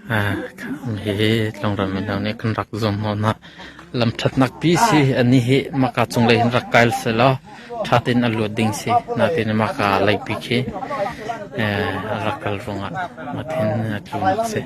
Hihi tlangram mino nih kan rak zuam hnawhnak lam ṭhatnak pi si. Anih hi maka cunglei hin rak kai sehlaw ṭha tein a luat ding si. Natin maka leipi khi a rak kal ruangah matin a tlunak si.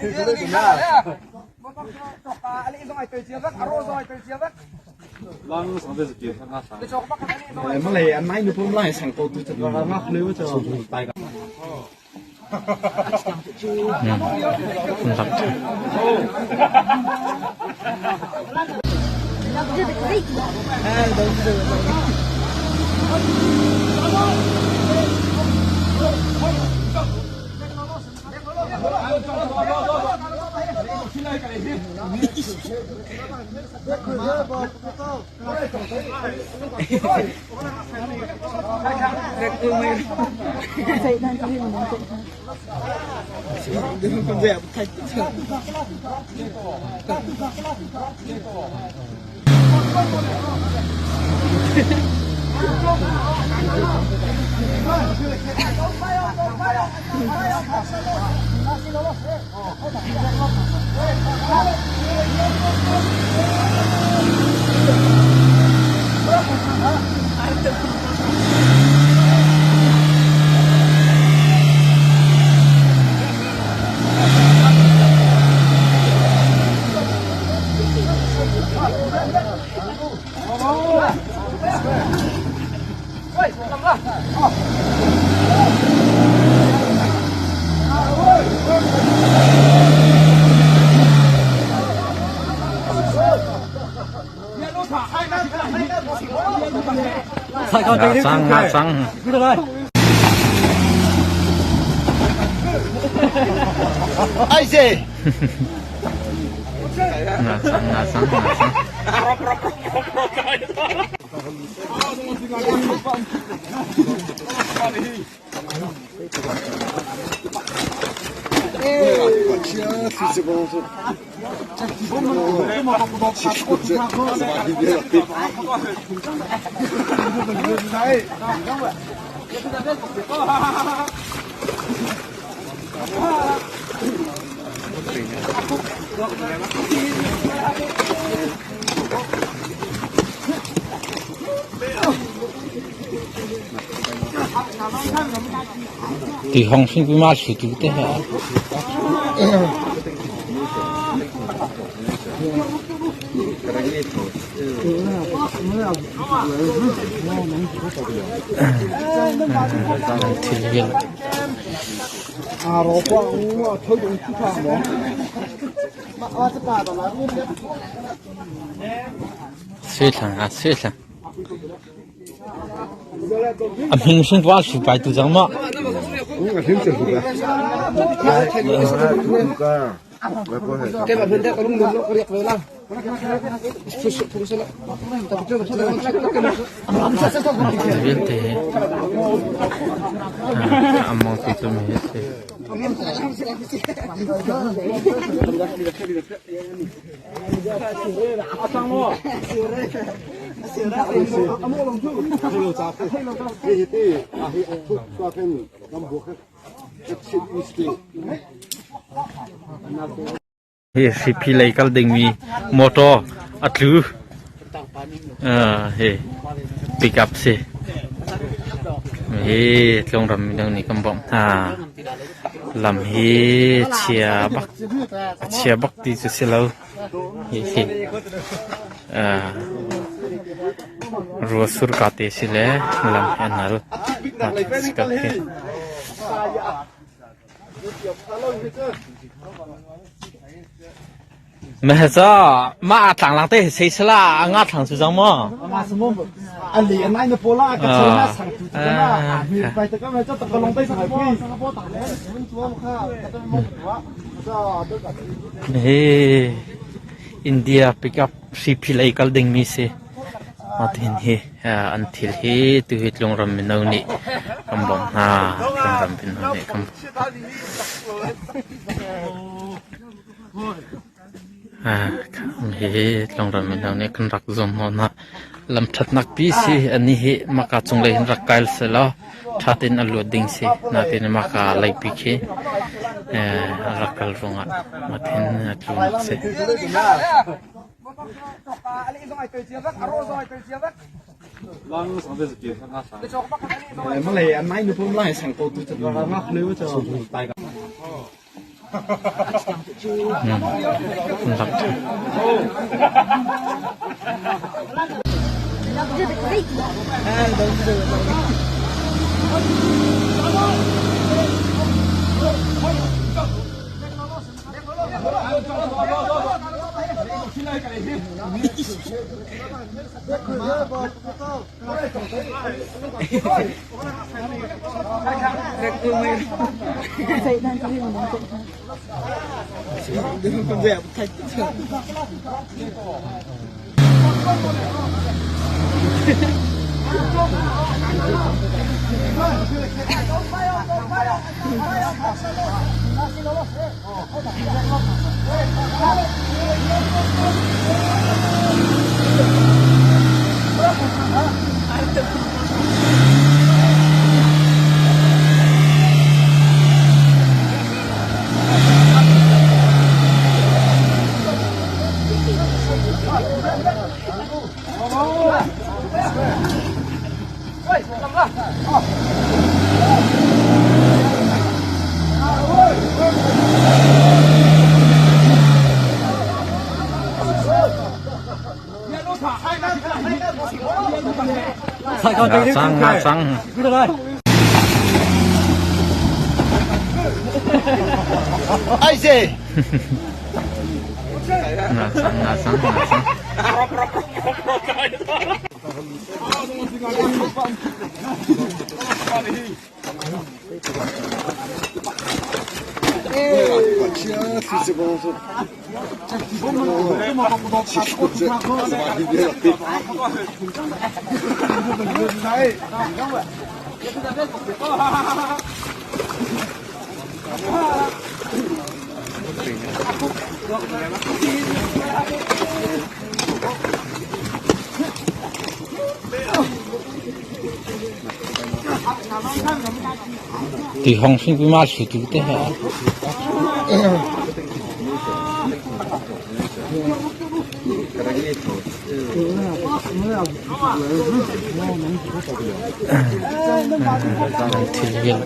Ngacang ngacang. Ngacang ngacang ngacang. Ti hong hring pi ma thli tu te he. Thil vel. Sui thlang a sui thlang. A hming hring pa hri pai tu cang ma. Vialte hi among ti cu mi hi si. Hi hripi lei kal dingmi motor a tlu. Hi pickup si. Hi tlawngram minung nih kan bawmh hna. Lam hi chia bak a chia bak ti cu si lo. Hihi rua sur ka te si le lam hi a nal. Mehza mah a tlang lang te sei sala a nga thlang su zang maw? Ali an ai na pola ka chena sang tu tu na mi pai ta ka ma cha ta kalong tai sang pi. Hi India pickup hripi lei kal ding mi si. Matihin hi an thil hi tu hi tlungram mino nih kan bawmh hna. Tlungram mino nih kan Hihi tlangram mino nih kan rak zuam hnawhnak lam ṭhatnak pi si. Anih hi maka cunglei hin rak kai sehlaw ṭha tein a luat ding si. Natin maka leipi khi. A rak kal ruangah mathin a tlunak si. Ngacang ngacang. Ngacang ngacang ngacang. Ti hong hring pi ma thli tu te he. Thil vel.